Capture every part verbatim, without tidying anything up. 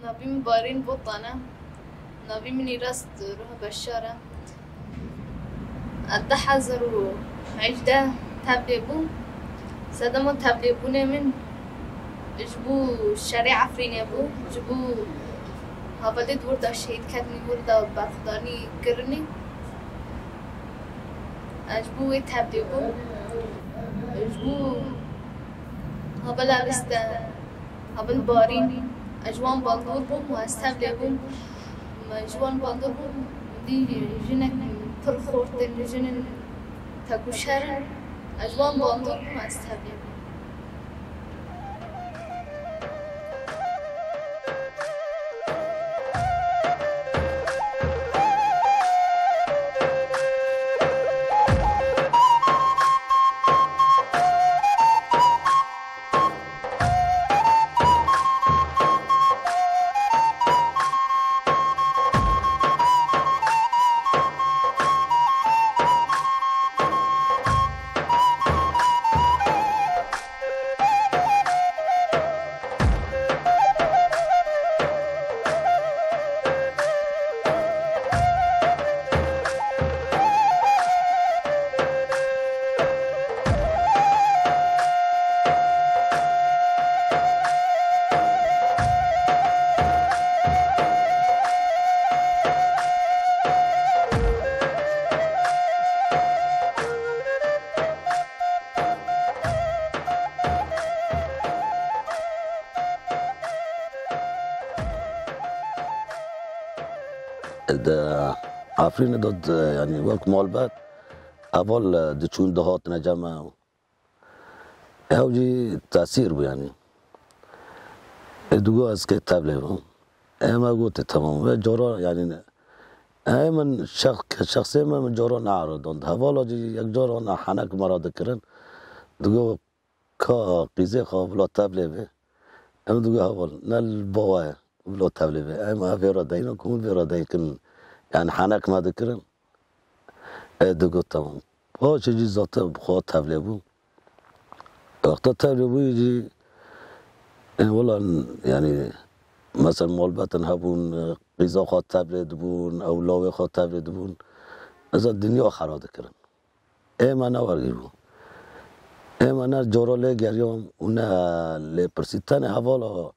Navî min Barîn Botan e. Navî min î rast Ruha Beşar e. Ez du hezar û hejdeh tevlê bûm. Sedema tevlêbûnê min ji bo şerê Efrînê bû. Ji bo hevalê di wir de şehîd ketine, wir de berxwedanî kirine. Ez ji bo wê tevlê bûm. Ji bo hevala liste. Heval Barîn, ez ji wan bandor bûm û ez tevlê bûm. Ji wan bandor bûm, dî jinek pir xort in, jinên tekûşer in. Ez ji wan bandor bûm, ez tevlê bûm. Di Efrînê de, yanî wek malbat, heval diçûn dihatin cem me. Ew jî tesîr bû, yanî. Ê digo ez kê tevlê bûm. Ê me gotê, temam. Ve cara, yanî, ê min şex-, şexsê me, min cara neeradand. Hevala jî yek cara ne henek me ra dikirin. Digo, ka qîzê xwe bila tevlê bê. Em digo, heval, ne li bawa ye, bila tevlê bê. Em ev vê re deynin, ku min vê re deykin. Yanî henek me dikirin. Ê digo, temam. Paşê jî zaten bi xwe tevlê bû. Wexta tevlê bûyî jî, ê, wela, yanî, mesela malbetin hebûn, qîza xwe tevlê dibûn, ew lawê xwe tevlê dibûn. Mesela dinya xera dikirin. Ê me ne wergî bû. Ê me ne cara lê geriyam û ne lê pirsî. Tenê hevala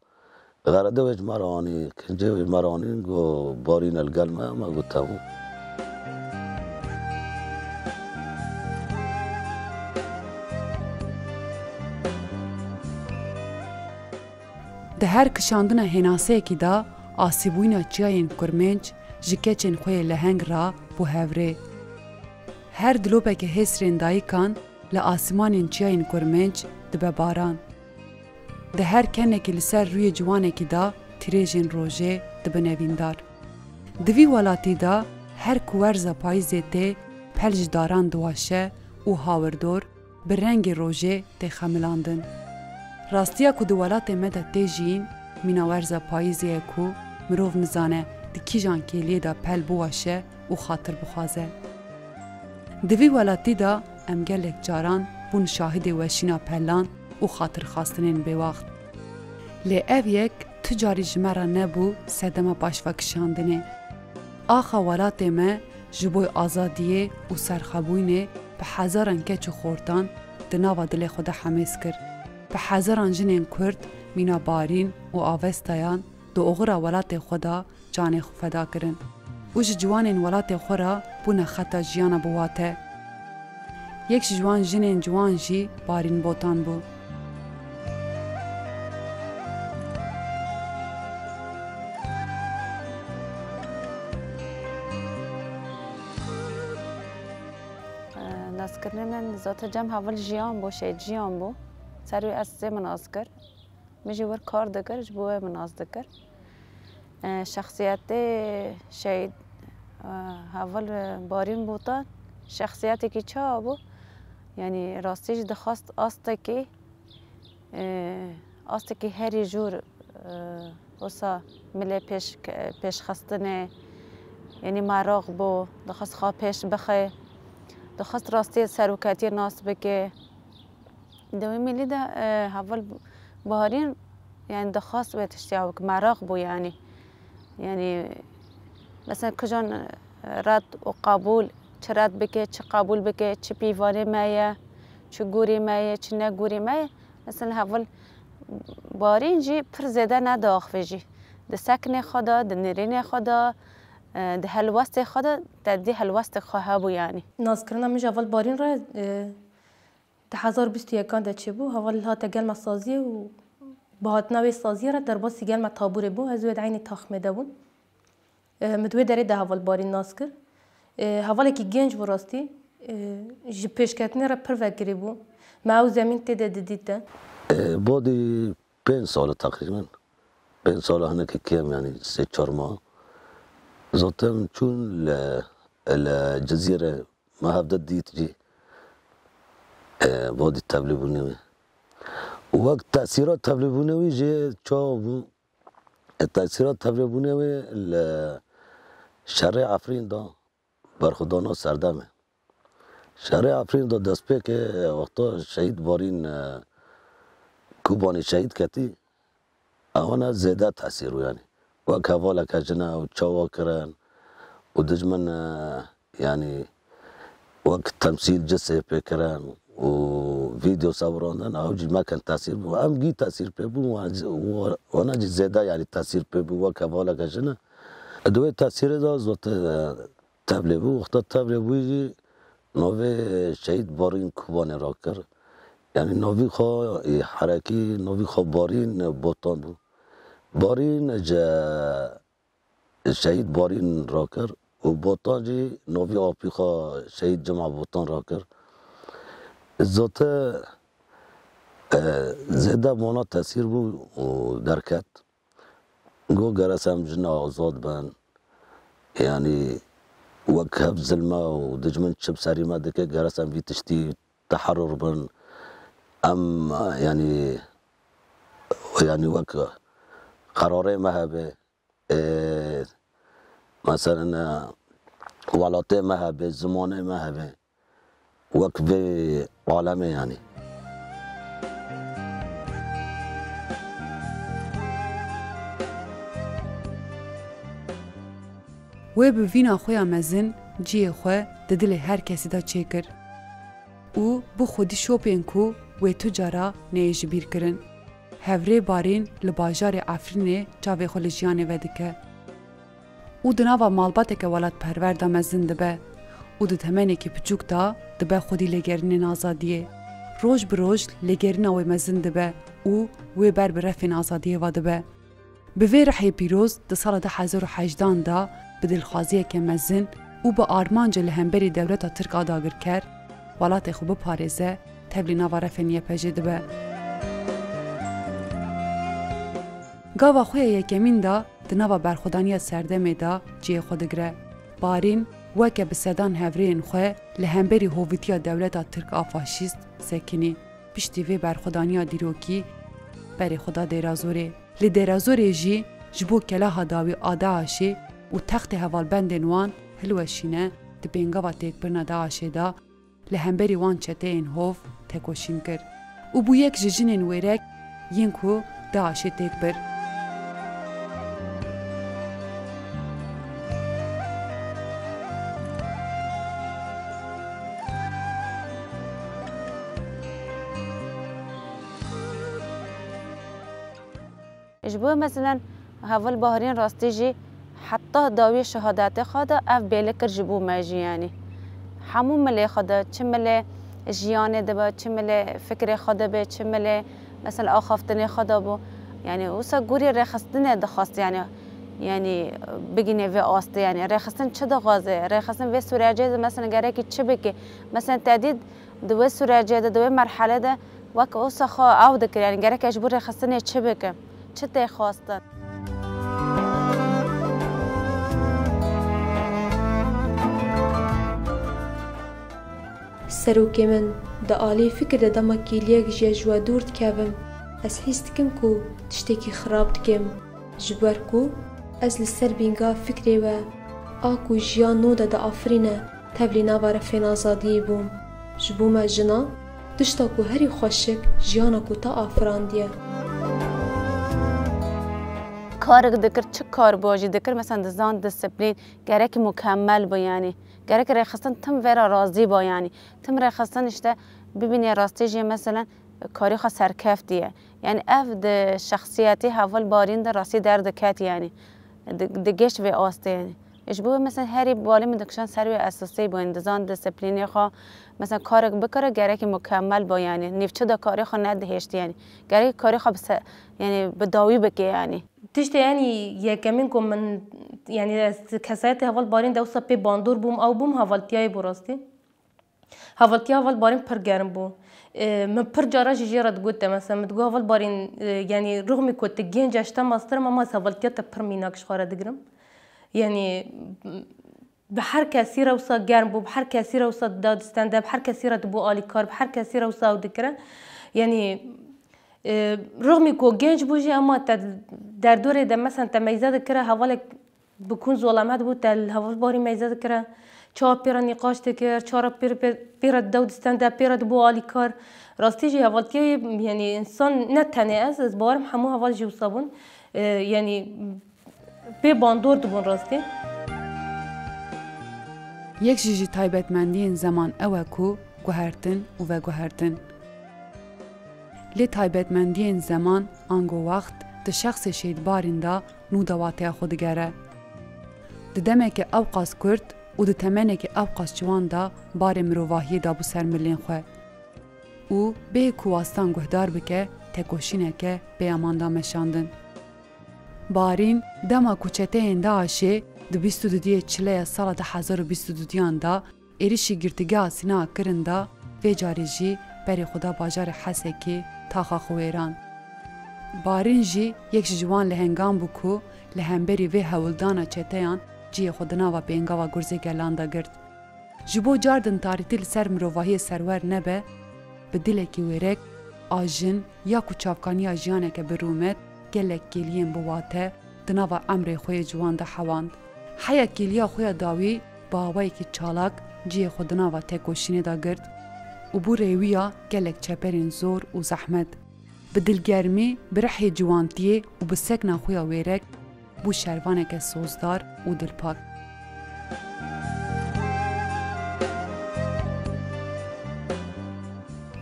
Xeredê wê ji me re anî, kincê wê ji me re anî, got, Barîn e li gel me, me got, temam. Di her kişandina hênaseyekî de asîbûyîna çiyayên Kurmênc ji keçên xwe yê leheng re bû hevrê. Her dilopeke hêsrên dayikan li asîmanên çiyayên Kurmênc dibe baran. Di her kenekî li ser rûyê ciwanekî de tîrêjên rojê dibe nevîndar. Di vî welatî de her ku werza payîzê tê, pel ji daran diwaşe û hawirdor bi rengê rojê tê xemilandin. Rastiya ku di welatê me de tê jiyîn, mîna werza payîzê ye ku mirov nizane di kîjan kêliyê de pel biwaşe û xatir bixwaze. Di vî welatî de em gelek caran bûn şahidê weşîna pelan û xatirxwestinên bêwext. Lê ev yek tu carî ji me re nebû sedema paşvekişandinê. Axa welatê me ji bo azadiyê û serxwebûyînê bi hezaran keç û xortan di nava dilê xwe de hemêz kir. Bi hezaran jinên Kurd mîna Barîn û Avestayan di oxira welatê xwe de canê xwe feda kirin û ji ciwanên welatê xwe re bûne xeta jiyana biwate. Yek ji wan jinên ciwan jî Barîn Botan bû. Naskirinê min zaten cem heval jiyan bû, şehîd jiyan bû. Ser wî ez zê min nas kir. Min jî wir kar dikir, ji bo wê min nas dikir. E, şexsiyetê şehîd, e, heval Barîn Botan şexsiyetekî çawa bû? Yanî rastî jî dixwest astekî, e, astekî herî jûr, e, wisa milê pêş, pêşxistinê, yanî meraq bû, dixwest xwe pêş bixe, dixwest rastiyê seroketiyê nas bike. Di wê mêlî de, e, heval Baharîn yani dixwast wê tiştiya wek meraq bû yani. Yani, mesela kijan red û qebûl, çi red bike, çi qebûl bike, çi pîvanê me ye, çi gûrî me ye, çi ne gûrî me ye. Mesela heval Barîn jî pir zêde nediaxivê jî. Di seknê xwe de, di nêrînê xwe de, e, di helwestê xwe de, te dî helwestek xwe hebû yani. Naskirina min ji heval Barîn re, e, di hezar bîst û yekan de çêbû. Heval hate gel me saziyê û bi hatina wê saziyê re derbasî gel me tabûrê bû. Ez û wê di eynî taxmê de bûn. E, min di wê derê de heval Barîn nas kir. E, hevalekî genc bû rastî. E, ji pêşketinê re pir vekirî bû. Me ew zemîn tê de didît de. E, Bodî pênc sal e teqrîben. Pênc sal e, hinekî kêm, yanî sê çar mah. Zaten çûn li, li Cizîrê me hevde dît jî, e, Bodî tevlîbûnê wê. Wek tesîra tevlîbûnê wî jê çawa bû? E, tesîra tevlîbûnê wê li şerê Efrîn de berxwedana serdemê. Şerê Efrîn de destpêkê, e, wexta şehîd Barîn, e, Kobanê şehîd ketî, ewana zêde tesîr bû, yanî. Wek hevaleke jin e û çawa kirin û dijmin, e, yanî wek temsîl cisê pê kirin û vîdeo sewirandin, ew jî mekin tesîr bû. Em gî tesîr pê bûn, wan-, wa-, wana jî zêde, yanî tesîr pê bû wek hevaleke jin e. Di wê tesîrê de zot, e, tevlê bû. Wexta tevlê bûyî jî navê şehîd Barîn Kobanê rakir. Yanî navî xwe, e, herekî, navî xwe Barîn, e, Botan bû. Barîn ji şehîd Barîn rakir û Botan jî navî apî xwe şehîd Cima Botan rakir. Zote, e, zêde mana tesîr bû û derket. Got, "Geres em jin azad bin. Yanî wek hev zilme û dijmin çi bi serî me dike, geres em vî tiştî teherrur bin. Em, yanî, yanî wek qerarê me hebe, e, meselen, e, welatê me hebe, zimanê me hebe." Wek vê alemê, yanî. Wê bi vîna xwe ya mezin cihê xwe di dilê her kesî de çêkir û bi xwedî şopên ku wê tu cara neyê ji bîr kirin. Hevrê Barîn li bajarê Efrînê çavê xwe li jiyanê vedike. Û di nava malbateke welatperwer de mezin dibe û di temenekî piçûk de dibe xwedî lêgerînên azadiyê. Roj bi roj lêgerîna wê mezin dibe û wê ber bi refên azadiyê ve dibe. Bi vê rihê pîroz di sala du hezar û hejdan de bi dilxwaziyeke mezin û bi armanca li hemberî dewleta Tirk a dagirker, welatê xwe biparêze, tevlî nava refên Y P J dibe. Gava xwe ya yekemîn de di nava berxwedaniya serdemê de cihê xwe digire. Barîn weke bi sedan hevrêyên xwe li hemberî hovîtiya dewleta Tirk a faşîst sekinî. Piştî vê berxwedaniya dîrokî berê xwe da Dêrazorê. Li Dêrazorê jî ji bo keleha dawî a DAIŞê û textê hevalbendên wan hilweşîne, di pêngava têkbirina DAIŞê de li hemberî wan çeteyên hov tekoşîn kir û bû yek ji jinên wêrek yên ku DAIŞê têk bir. Ji bo, meselen, heval Baharîn rastî jî heta dawî şehadetê xwe de ev bêli kir ji bo me jî, yanî hemû milê xwe de, çi milê jiyanê de be, çi milê fikrê xwe de be, çi milê, mesela, axaftinê xwe de bû. Yanî wisa gurî rêxistinê dixwest, yanî, yanî bigîne vê astê, yanî rêxistin çi dixwaze? Rêxistin vê sürecê de, mesela, gerekî çi bike? Mesela, te dît, di wê sürecê de, di wê merhelê de wek wisa xwe ew dikir, yanî gerek ez ji bo rêxistinê çi bikim, çi tê xwestin? Serokê min, di alî fikir de dema kêliyek jî ez ji we dûr dikevim, ez hîs dikim ku tiştekî xirab dikim. Ji ber ku ez li ser bînga fikrê we, a ku jiyan nû de diafirîne, tevlî nava refên azadiyê bûm. Ji bo me jinan, tişta ku herî xweşik jiyana ku te afirandiye. Karik dikir, çi kar bo jî dikir, mesela dizan disiplîn, gerek mukemmel bo yanî. Gerek rêxistin tim vera razî bo yanî. Tim rêxistin işte bibîne rastî jî mesela karî xwe serkeftiye. Yanî ev di şexsiyetê Heval Barîn de rastî derdiket yanî. Di, di geş vê astê yanî. Ji bo mesela herî balê min dikişan ser wê esasî bo, yanî dizan disiplînê xwe, mesela karek bikire, gerekî mukemmel bo yanî. Nîvçe de karê xwe nedihêşt yanî. Gerek karê xwe bi se-, yanî bi dawî bike yanî. Tiştê yanî yekemîn ku min, yanî ez kesayetê Heval Barîn de wisa pê bandor bûm, ew bûm hevaltiyayê bû rastî. Hevaltiya Heval Barîn pir germ bû. E, min pir cara jî jê re digot de, mesela min digot, Heval Barîn, e, yanî rixmî ku tu genc e, ji te mastir im, ama ez hevaltiya te pir mînak ji xwe re digirim. Yanî, bi her kesî re wisa germ bû, bi her kesî re wisa dida distende, bi her kesî re dibû alîkar, bi her kesî re wisa ew dikire. Yanî, e, rixmî ku genc bû jî, ema te derdorê de, mesela te meyze dikire, hevalek bi kun zolamet bû, te li Heval Barîn meyze dikire, çawa pê re nîqaş dikir, çawa pê re, pê, pê re dida û distende, pê re dibû alîkar. Rastî jî hevaltiyê, yanî însan ne tenê ez, ez bawerim hemû heval jî wisa bûn. E, yanî pê bandor dibûn rastî. Yek ji ji taybetmendiyên zeman ew e ku guhertin û veguhertin. Lê taybetmendiyên zeman ango wext di şexsê Şehîd Barîn de nû de wateya xwe digere. Di demeke ewqas kurt û di temeneke ewqas ciwan de barê mirovahiyê dabû ser milên xwe û bêyî ku wastan guhdar bike, tekoşîneke bêaman da meşandin. Barîn, dema ku çeteyên DAIŞê di bîst û duduyê çileya sala du hezar û bîst û duduyan de êrişî girtîgeha Sîna kirin de, vê carê jî berê xwe da bajarê Hesekê, taxa xwe wêran. Barîn jî yek ji wan lehengan bû ku li hemberî vê hewldana çeteyan cihê xwe di nava pêngava gurzê gelan de girt. Ji bo cardin tarîtî li ser mirovahiyê serwer nebe, bi dilekî wêrek a jin ya ku çavkaniya jiyaneke bi rûmet, gelek kêliyên bi wate di nava emrê xwe yê ciwan de hewand. Heya kêliya xwe ya dawî bi awayekî çalak cihê xwe di nava tekoşînê de girt û bû rêwiya gelek çeperên zor û zehmet. Bi dilgermî, bi rihê ciwantiyê û bi sekna xwe ya wêrek bû şervaneke sozdar û dilpak.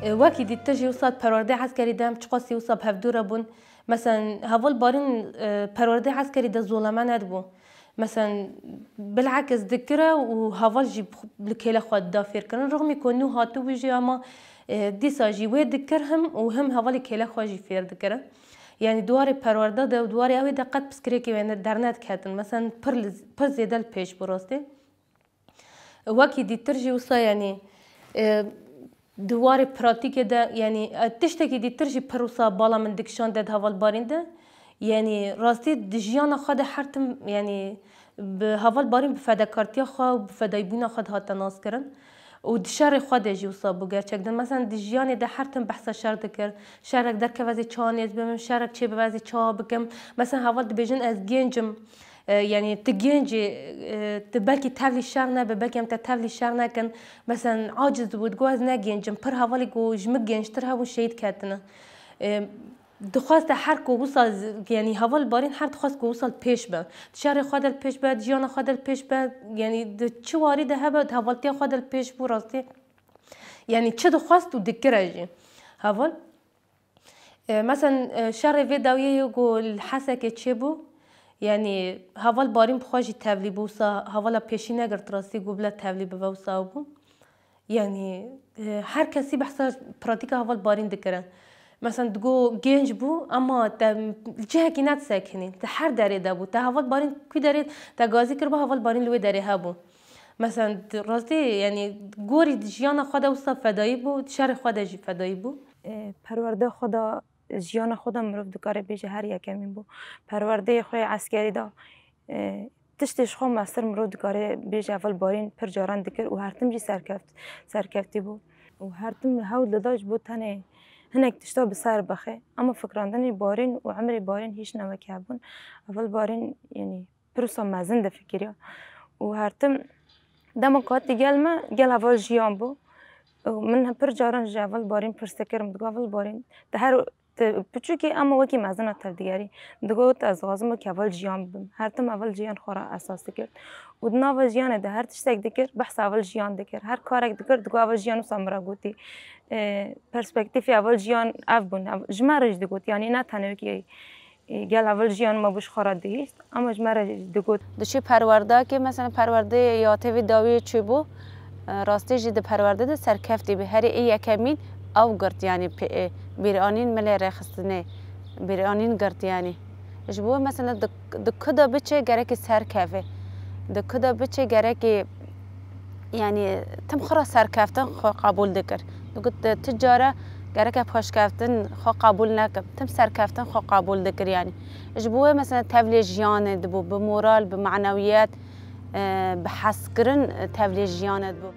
E, wekî dîtir jî wisa di perwerdê eskerî de em çiqasî wisa bi hevdû re bûn. Meselen, Heval Barîn, e, perwerdê eskerî de zoleme nedibû. Meselen, bilekis dikire û heval jî li kêle xwe dida fêrkirin. Rixmî ku nû hatibû jî ama, e, dîsa jî wê dikir him û him hevalê kêle xwe jî fêr dikirin. Yanî di warê perwerde de û di warê ewê de qet piskirêkê wê ne-, dernediketin. Meselen, pir li, pir zêde li pêş bû rastî. Wekî dîtir jî wisa, yanî, e, di warê pratîkê de, yanî, e, tiştekî dîtir jî pir wisa bala min dikişande di Heval Barîn de. Yanî, rastî di jiyana xwe de her tim, yanî, bi Heval Barîn bi fedekartiya xwe û bi fedayîbûna xwe dihate naskirin. Û di şerê xwe de jî wisa bû gerçekten. Meselen, di jiyanê de her tim behsa şer dikir. Şerek derkeve ez ê çawa nêz bibim, şerek çêbibe ez ê çawa bikim. Meselen, heval dibêjin, ez gênc im. E, yanî tu gêncî, e, tu belkî tevlî şer nebe, belkî em te tevlî şer nekin. Meselen, aciz dibû, digot, ez ne gênc im. Pir hevalî ku ji min gênctir hebûn şehîd ketine. E, dixwest te her ku wisa z-, yanî Heval Barîn her dixwest ku wisa li pêş be. Di şerê xwe de li pêş be, di jiyana xwe de li pêş be. Yanî di çi warî de hebe, di hevaltiya xwe de li pêş bû rastî. Yanî çi dixwest û dikire jî. Heval. E, meselen, e, şerê vê dawiyê yê ku li Hesekê çêbû, yanî Heval Barîn bi xwe jî tevlî bû, wisa hevala pêşî negirt rastî ku bila tevlî bibe, wisa bû. Yanî, e, her kesî behsa pratîka Heval Barîn dikire. Meselen, digo gênc bû, ema te li cihekî nedisekinî, te her derê de bû. Te Heval Barîn ku derê te gazî kiribû, Heval Barîn li wê derê hebû. Meselen, di rastî, yanî gorî di jiyana xwe de wisa fedayî bû, di şerê xwe de jî fedayî bû. E, perwerde xwe de, jiyana xwe de mirov dikare bêje her yekemîn bû. Perwerdeyê xwe yê eskerî de, e, tiştê ji xwe mestir mirov dikare bêje Heval Barîn pir caran dikir û her tim jî serkeft-, serkeftî bû. Û her tim hewl dida ji bo tenê hinek tişta bi ser bixe. Ama fikrandinê Barîn û emrê Barîn hîç ne wekî hebûn. Heval Barîn, yanî, pir wisa mezin difikiriya. Û her tim dema ku hatî gel me, gel heval jiyan bû. Û min pir caran ji Heval Barîn pirs dikirim, digot, Heval Barîn, tu her Te piçûkê ama wekî mezin a tevdigerî. Digot, ez dixwazim wekî heval jiyan bibim. Her tim heval jiyan xwe re esas dikir. Û di nava jiyanê de her tiştek dikir, behsa heval jiyan dikir. Her karek dikir, digot, heval jiyan wisa min re gotî. E, perspektîfê heval jiyan ev bûn. Ev, ji me re jî digot. Yanî ne tenê wekî, e, gel heval jiyan me bû ji xwe re dihîst, ama ji me re jî digot. Diçû perwerdakê, mesela perwerdê ya tevî dawiyê çûbû, e, rastî jî di perwerdê de serkeftî bî. Herî ê yekemîn ew girt, yanî pê-, e, bîranîn milê rêxistinê, bîranîn girt yanî. Ji bo mesela di, di ku de biçe gerekî serkeve. Di ku de biçe gerekî, yanî tim xwe re serkeftin xwe qebûl dikir. Digot, tu cara gereke paşkeftin xwe qebûl nekim. Tim serkeftin xwe qebûl dikir yanî. Ji bo wê mesela tevlê jiyanê dibû, bi moral, bi manewiyet, e, bi hezkirin tevlê jiyanê dibû.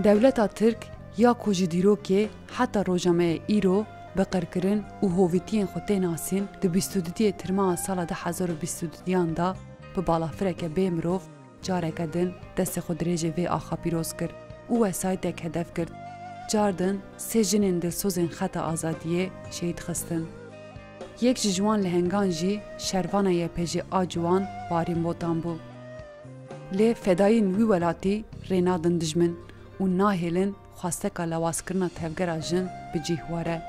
Dewleta Tirk ya ku ji dîrokê heta roja me yê îro bi qirkirin û hovîtiyên xwe tê nasîn, di bîst û duyê Tirmana sala du hezar û bîst û duyan de bi balafireke bê mirov careke din destê xwe dirêjê vê axa pîroz kir û wesayîtek hedef girt. Car din sê jinên dilsozên Xeta Azadiyê şehîd xistin. Yek ji ciwan lehengan jî şervana Y P J a ciwan Barîn Botan bû. Lê fedayîn wî welatî rê nadin dijmin û nahêlin xwesteka lawazkirina tevgera jin bi cih were.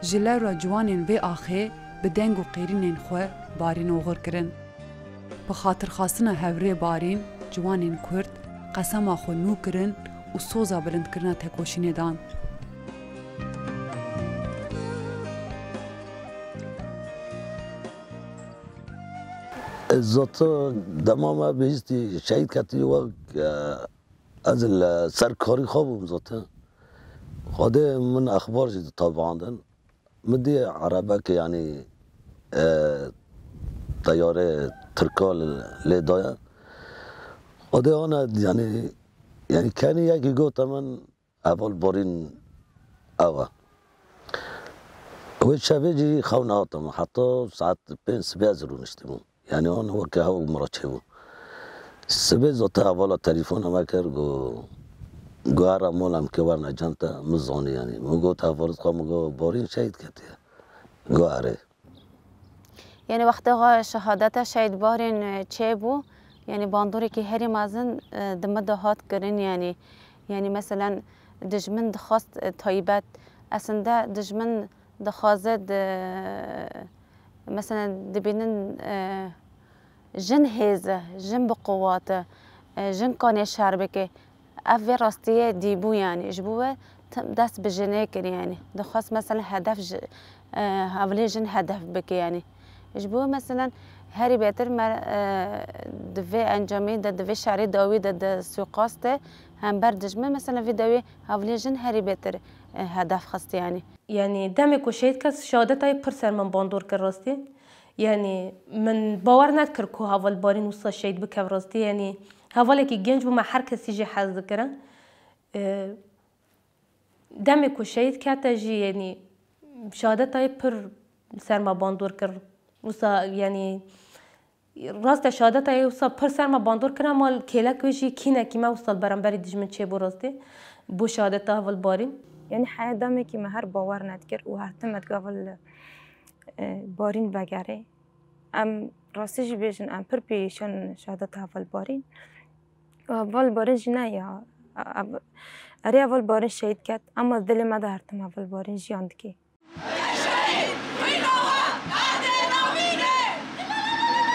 Ji lewra ciwanên vê axê bi deng û qêrînên xwe Barîn oxir kirin. Bi xatirxwastina hevrê Barîn, ciwanên Kurd qesema xwe nû kirin û soza bilindkirina tekoşînê dan. Zaten dema me bihîstî şehîd ketî wek, e, ez li ser karî xwe bûm zaten. Xwedê min exbar jî ditabiandin. Min dî erebek, yanî, e, teyarê Tirka li, lê daye. Xwedê ana, yanî, yanî kenî yekî gote min, heval Barîn ew e. Wê şevê jî xew nehate min. Heta saet pênc sibê ez rûniştibûm. Yanî an weke hew min re çêbû. Sibê zate hevala telefona me kir, got, got, here mala em kê werne cem te, min zanî yanî. Min got, hevalê xwe, min got, Barîn şehîd ketiye. Got, erê. Yanî wextê xwe şehadeta şehîd Barîn, e, çêbû, yanî bandorekî herî mezin, e, di min de hat kirin yanî. Yanî meselen dijmin dixwest, e, taybet. Eslinde dijmin dixwaze di, meselen dibînin, e, jin hêz e, jin bi quwat e, e, jin kanê şer bike. Ev vê rastiyê dîbû yanî. Ji bo we tim dest bi jinê kir yanî. Dixwest mesela hedef ji, e, hevlê jin hedef bike yanî. Ji bo we mesela herî bêtir me, e, di vê encamê de, di vê şerê dawî de, di suîqastê hember dijmin mesela vê dawî hevlê jin herî bêtir, e, hedef xist yanî. Yanî demê ku şehîd ket, şehadetayê pir ser min bandor kir rastî. Yanî min bawer nedikir ku heval Barîn wisa şehîd bike rastî. Yanî hevalekî genc bû, me her kesî jî hez dikirin. E, demê ku şehîd kete jî, yanî şehadetayê pir ser me bandor kir. Wisa, yanî Rast e, şehadeta wê wisa pir ser me bandor kir, ama kêlek wê jî kînekî me wisa li beramberî dijmin çêbû rastî. Bo şehadeta heval Barîn. Yanî heya demekî me her bawer nedikir û her tim me digot heval, e, Barîn vegerê. Em rastî jî bêjin, em pir pêşan şehadeta heval Barîn. Û heval Barîn jî ne ya, ev, erê heval Barîn şehîd ket, ama dilê me de her tim heval Barîn jiyan dike. Şehîd namire! Şehîd namire! Şehîd namire!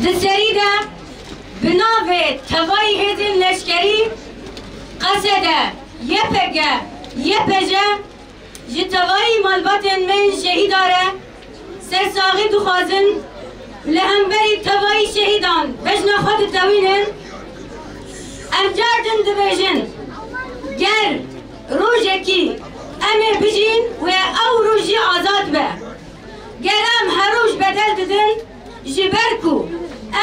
Di serî de bi navê tevayî hêzên leşkerî Qesede, Y P G, Y P J ji tevayî malbatên me yên şehîda re sersaxî dixwazin, li hemberî tevayî şehîdan bejna xwe ditewînin. Em car din dibêjin, ger rojekî em ê bijîn wê ew roj jî azad be. Ger em her roj bedel didin, ji ber ku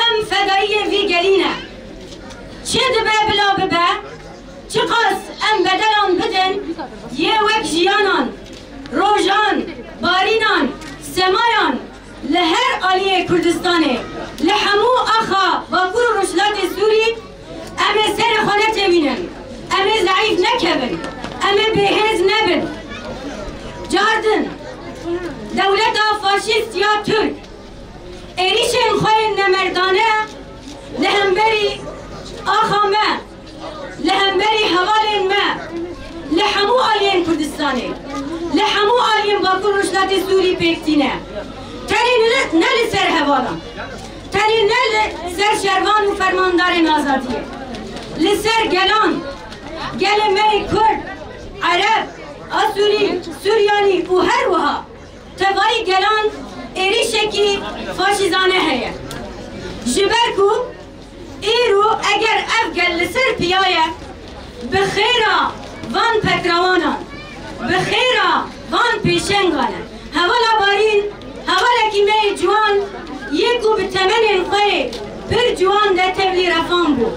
em fedayiyên vî gelî ne. Çi dibe bila bibe, çiqas em bedelan bidin, yê wek jiyanan, rojan, barînan, semayan li her aliyê Kurdistanê, li hemû axa Bakur û Rojhilatê Sûrî, em ê serê xwe netewînin, em ê zeîf nekevin, em ê bêhêz nebin. Car din, dewleta faşîst ya Tirk êrîşên xwe yên nemerdane li hemberî axa me, li hemberî hevalên me, li hemû aliyên Kurdistanê, li hemû aliyên Bakur Rojhilatê Sûrî pêk tîne. Tenê ne, ne li ser hevalan, tenê ne li ser şervan û fermandarên azadiyê, li ser gelan, gelê me yê Kurd, Ereb, Asûrî, Suryanî û her wiha tevayî gelan êrîşekî faşîzane heye. Ji ber ku îro eger ev gel li ser piya ye, bi xêra van pekrawanan, bi xêra van pêşengan e. Hevala Barîn, hevalekî me yê ciwan yê ku bi temenên xwe yê pir ciwan de tevlî refan bû.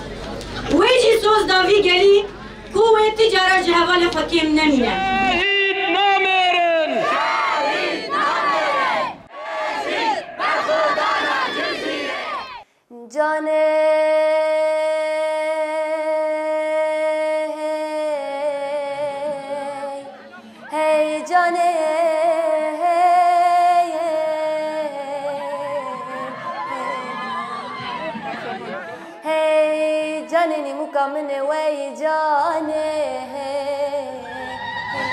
Wê jî soz da vî gelî ku wê ti cara ji hevalê xwe kêm nemîne. Şehîd namêrin! Canê hey, hey canê hey, hey, hey. Hey canê nîmûka min ê wey canê hey, hey.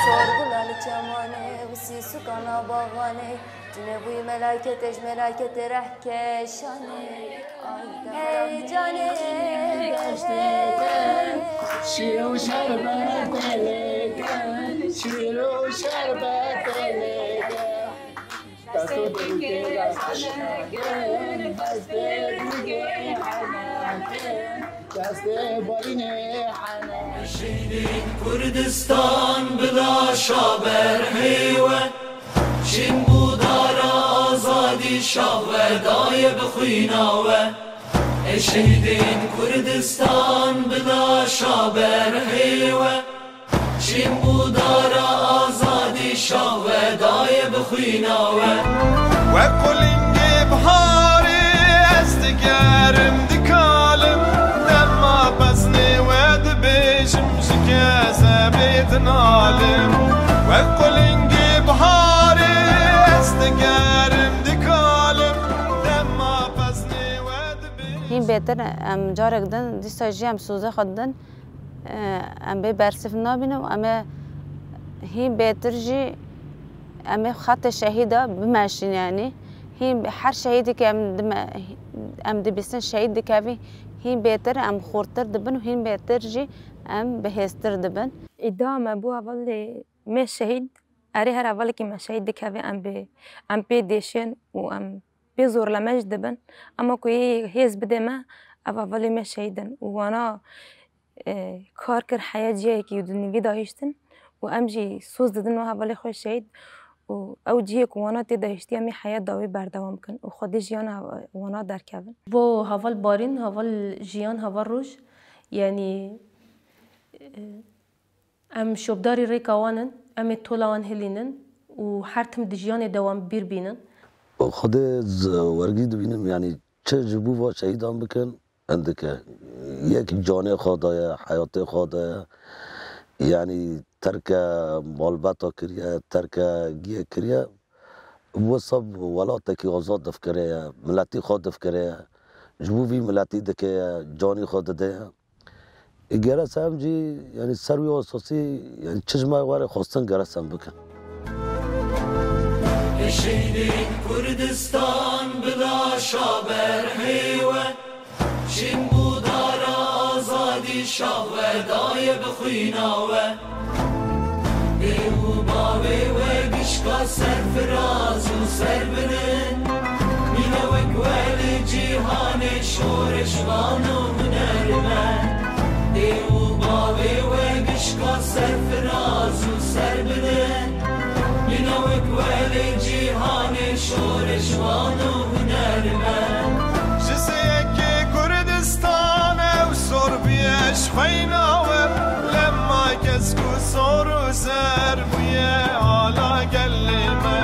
Sorgula li çemanê û sîsûka nav baxanê. Cinê bûyî melaketê ji melaketê rehkeşanê. Ay, hey canê, hey, şîr û şerbetê lê ke, şîr û şerbetê lê ke. Destê dingê henekin, destê dingê henekin, destê barînê henekin. Şehîdên Kurdistan bi laşa berhê we, çin bû dara azadî şax we daye bi xwîna we. Ê şehîdên Kurdistan bi laşa berhê we, çin bû dara azadî şax we daye bi xwîna we. Wek qulingê biharê ez digerim dikalim, dema beznê we dibêjim ji kezebê dinalim. Wek qulingê biharê ez digerim dikalim, dema beznê we dibêjim. Hîn bêtir em carek din, dîsa jî em sozê xwe didin. Em bê bersiv nabînin û em ê hîn bêtir jî em ê xetê şehîda bimeşînin, yanî hîn her şehîdê ke em dime-, em dibîsin şehîd dikevî, hîn bêtir em xurtir dibin û hîn bêtir jî em bihêztir dibin. Îdia me bû hevalê me şehîd, erê her hevalekî me şehîd dikeve em bê, em pê dêşên û em pê zorleme jî dibin. Ema ku yê hêz bide me, ev hevalê me şehîd in û wana, e, kar kir heya cihekî û di nîvî de hiştin û em jî soz didin wan hevalê xwe şehîd û ew cihê ku wana tê de hiştiye em ê heya dawî berdewam bikin û xwedî jiyana wana derkevin. Bo heval Barîn, heval Jiyan, heval Roj, yanî, e, Em şopdarî rêka wan in, em ê tola wan hilînin û her tim di jiyanê de wan bîr bînin. Xwedê ez wergî dibînim, yanî çi ji bo va şehîdan bikin, hindik e. Yek canê xwe daye, heyatê xwe daye. Yanî terke malbata kiriye, terke giyê kiriye. Wisa welatekî azad difikire ye, miletî xwe difikire ye. Ji bo vî miletî dike ye, canî xwe dide ye. Ê, gerek em jî, yanî ser wî esasî, yanî çi ji me were xwestin gerek em bikin. Şehîdên Kurdistan bi laşa berhê we, çin bû dara azadî Çav we daye bi xwîna we. Dê û bavê we gişka serfiraz û serbilind. Mîna wek we li cîhanê şoreşvan û hunermend. Dê û bavê we gişka serfiraz û serbilind. Mîna wek we li cîhanê şoreşvan û hunermend. Ji sêyekê Kurdistan ew sor bûye ji xweyna we. Lema kesk û sor û zer bûye ala gelê me.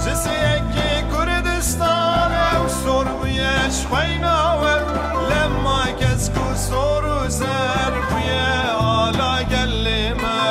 Ji sêyekê Kurdistan ew sor bûye ji xweyna we. Lema kesk û sor û zer bûye ala gelê me.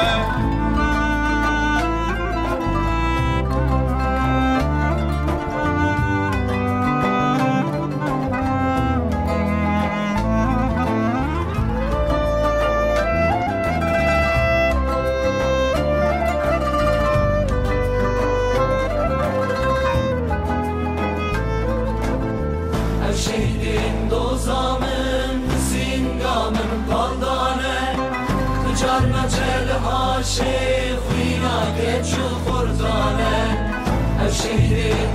Ev şehîdên doza min, bi sînga min pal dane. Tu carna çe li haşê xwîna keç û xurtane. Ev şehîdên